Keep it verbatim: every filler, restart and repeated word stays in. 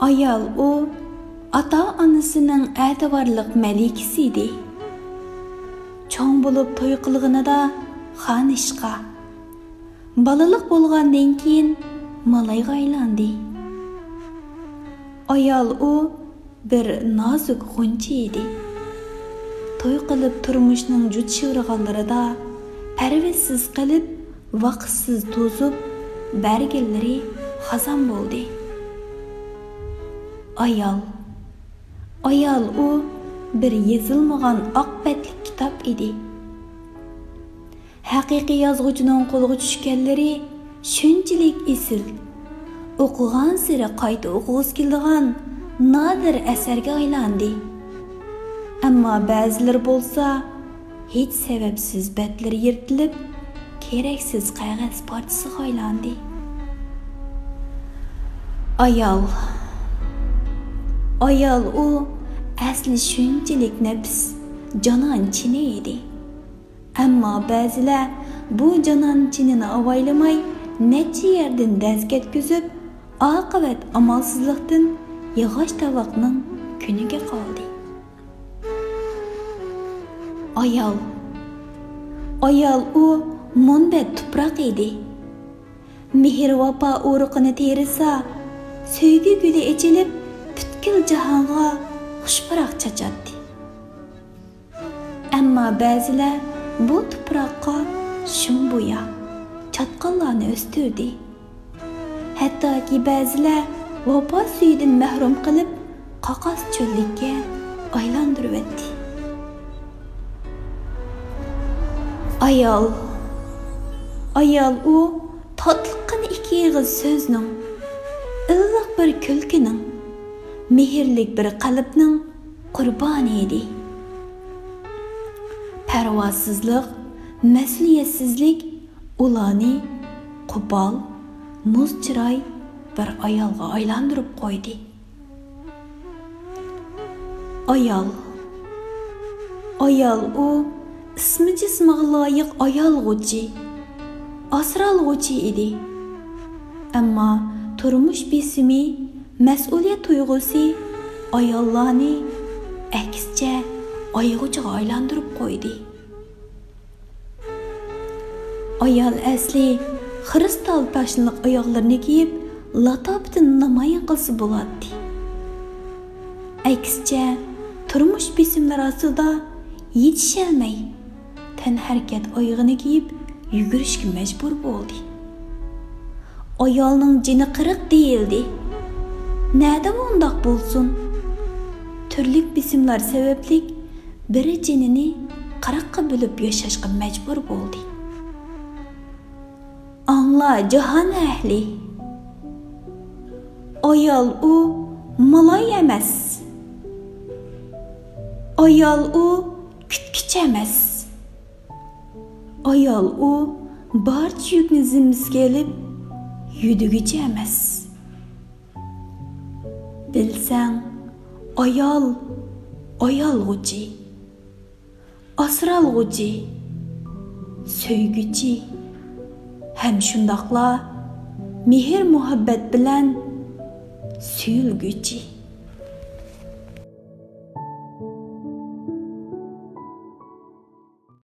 ئايال ئۇ ئاتا-ئانىسىنىڭ ئەتىۋارلىق مەلىكىسى ئىدى. چوڭ بولۇپ توي قىلغىنىدا خانىشقا، بالىلىق بولغاندىن كېيىن مالايغا ئايلاندى. ئايال ئۇ بىر نازۇك غۇنچە ئىدى. توي قىلىپ تۇرمۇشنىڭ جۇت شىۋىرغانلىرىدا پەرۋىزسىز قېلىپ، ۋاقىتسىز توزۇپ بەرگەنلىرى خازان بولدى. ئايال. ئايال ئۇ بىر يېزىلمىغان ئاق بەتلىك كىتاب ئىدى. ھەقىقىي يازغۇچىنىڭ قولىغا چۈشكەنلىرى شۇنچىلىك ئېسىل، ئوقۇغانسېرى قايتا ئوقۇغۇسى كېلىدىغان نادىر ئەسەرگە ئايلاندى. ئەمما بەزىلىرى بولسا ھېچ سەۋەبسىز بەتلىرى يىرتىلىپ، كېرەكسىز قەغەز پارچىسىغا ئايلاندى. ئايال. ئايال ئۇ ئەسلى شۇنچىلىك نەپىس، جانان چىنى ئىدى. ئەمما بەزىلەر بۇ جانان چىنىنى ئاۋايلىماي، نەچچە يەردىن دەز كەتكۈزۈپ، ئاقىۋەت ئامالسىزلىقتىن ياغاچ تاۋاقنىڭ كۈنىگە قالدى. ئايال. ئايال ئۇ مۇنبەت تۇپراق ئىدى. مېھىر-ۋاپا ئۇرۇقىنى تېرىسا، سۆيگۈ گۈلى ئېچىلىپ، پۈتكۈل جاھانغا خۇش پۇراق چاچاتتى. ئەمما بەزىلەر بۇ تۇپراققا شۇڭ بويا چاتقاللارنى ئۆستۈردى. ھەتتاكى بەزىلەر ۋاپا سۈيىدىن مەھرۇم قىلىپ، قاقاس چۆللۈككە ئايلاندۇرۇۋەتتى. ئايال. ئايال ئۇ تاتلىققىنە ئىككى ئېغىز سۆزنىڭ، ئىللىق بىر كۈلكىنىڭ، مېھىرلىك بىر قەلبنىڭ قۇربانى ئىدى. پەرۋاسىزلىق، مەسئۇلىيەتسىزلىك ئۇلارنى قوپال، مۇز چىراي بىر ئايالغا ئايلاندۇرۇپ قويدى. ئايال. ئايال ئۇ ئىسمى جىسمىغا لايىق ئايالغۇچى، ئاسرالغۇچى ئىدى. ئەمما تۇرمۇش بېسىمى، مەسئۇلىيەت تۇيغۇسى ئاياللارنى ئەكسىچە ئايىغۇچىغا ئايلاندۇرۇپ قويدى. ئايال ئەسلى خىرىستال پاشنىلىق ئاياغلىرىنى كىيىپ، لاتاپىتىنى نامايان قىلسا بولاتتى. ئەكسىچە، تۇرمۇش بېسىملىرى ئاستىدا يېتىشەلمەي، تەنھەرىكەت ئايىغىنى كىيىپ يۈگۈرۈشكە مەجبۇر بولدى. ئايالنىڭ جېنى قىرىق دېيىلدى. نەدە ئۇنداق بولسۇن؟ تۈرلۈك بېسىملار سەۋەبلىك بىرى جېنىنى قىرىققا بۆلۈپ ياشاشقا مەجبۇر بولدى. ئاڭلا، جاھان ئەھلى! ئايال ئۇ مالاي ئەمەس. ئايال ئۇ كۈتكۈچى ئەمەس. ئايال ئۇ بارچە يۈكنى زىممىسىگە ئېلىپ يۈدۈگۈچى ئەمەس. بىلسەڭ، ئايال ئايالغۇچى، ئاسرالغۇچى، سۆيگۈچى ھەم شۇنداقلا مېھىر-مۇھەببەت بىلەن سۆيۈلگۈچى.